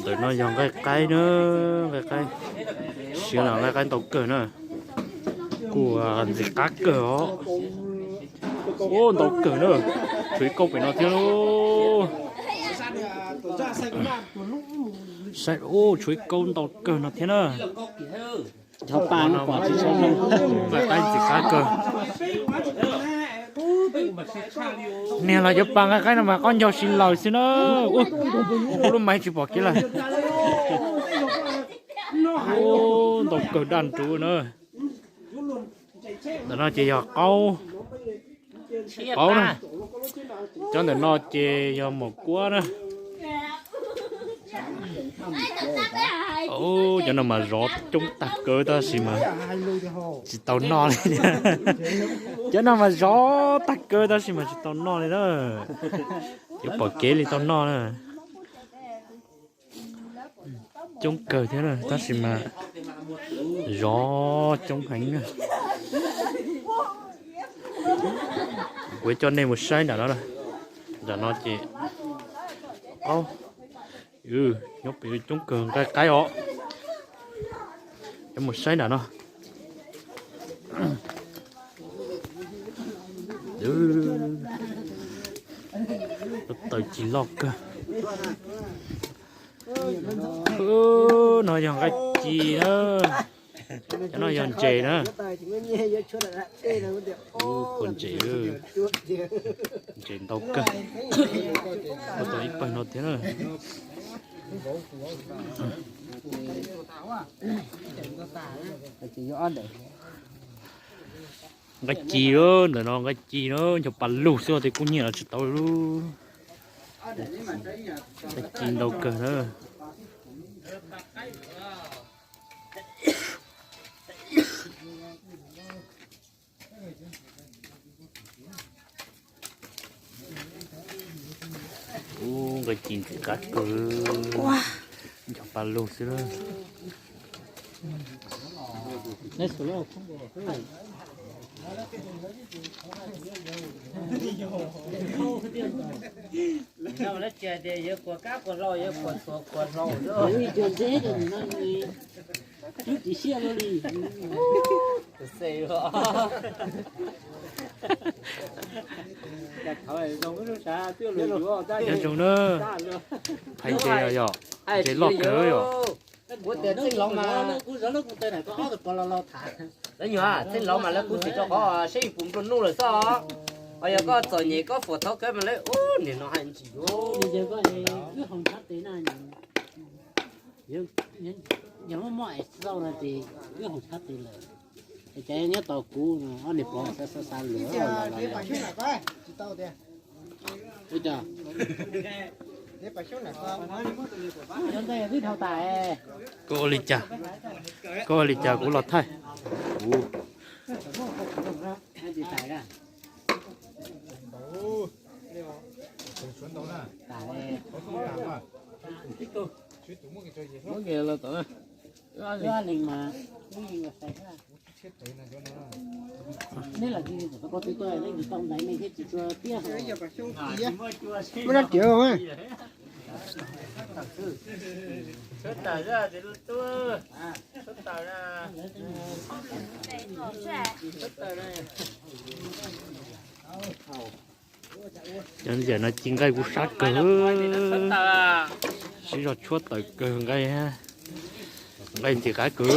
Ntawm no yog nqaij qaib na, nqaij qaib. Siav los nqaij qaib ntau kawg na. Kuj ntxim qab kawg os. Ub, ntau kawg na. Tshuav ib kauj pem no thiab lauj. Saib, ub, tshuav ib kauj ntau kawg no thiab na. Nqaij qaib ntxim qab kawg. Niag los yuav pas nqaij qaib no mas qaub ncaug si lawm xwb na. Ub, lub maiv tsis pom kev lawm. Ub, ntau kawg daj nruv na. Ntawm no ces yog qaub, qaub na. Cov ntawm no ces yog maum kuab na. Cov no mas zov coob tag kawg tab sis mas tsis tau noj li. Cov no mas zov tag kawg tab sis mas tsis tau noj li na. Yuav pom kev li tau noj na. Coob kawg thiab na tab sis mas zov coob heev na. Kuv coj nej mus saib nram no na. Nram no ces qaub, nyob pem coob kawg nqaij qaib os. Coj mus saib nram no. Lub taws ci loj kawg. No yog nqaij ci na. Cov no yog ntses na. Ub, phuam ntses, ntses ntau kawg. Ua tau ib pawg no thiab na. Nqaij ci, ntawm no nqaij ci na, ncho pa lug xwb tej kuj nyiam los tsis tau lub. Nqaij ci ntau kawg na. Ub, nqaij ci ntxim qab kawg, ncho pa lug xwb. Lawv tsis hais tias yuav kuas kab kuas hlau, yuav kuas txhuas kuas hlau xwb. Cov ntses no twb tsis siab luaj li. Nyob zoo na, hais ntses yog ntses loj kawg yom. Kuv tias txheej laus mas, kuv zov lub koos tais na, koj ob tug pog laus laus tham. Lawv nyuam txheej laus mas lawv kuv tsis rau qhov seb puas nplua nuj lawm xwb. Ho yog koj txom nyem koj fuam thov kawg mas lawv, ub, niam no hais ntsis yuav. Wb haus ntshav tes na, yog muaj mob es xauj no ces wb haus ntshav tes lawm. Es cas nyob tos kuv no, ob niag pog xav xav xav lawm. Ua cas? Koj ua li cas? Koj ua li cas kuv los thaij. Kuv Muab rab riam. Cov ntses no ci nqaij kuj sab kawg. Siv zog tshuab tawm kawg nqaij, nqaij ntxim qab kawg.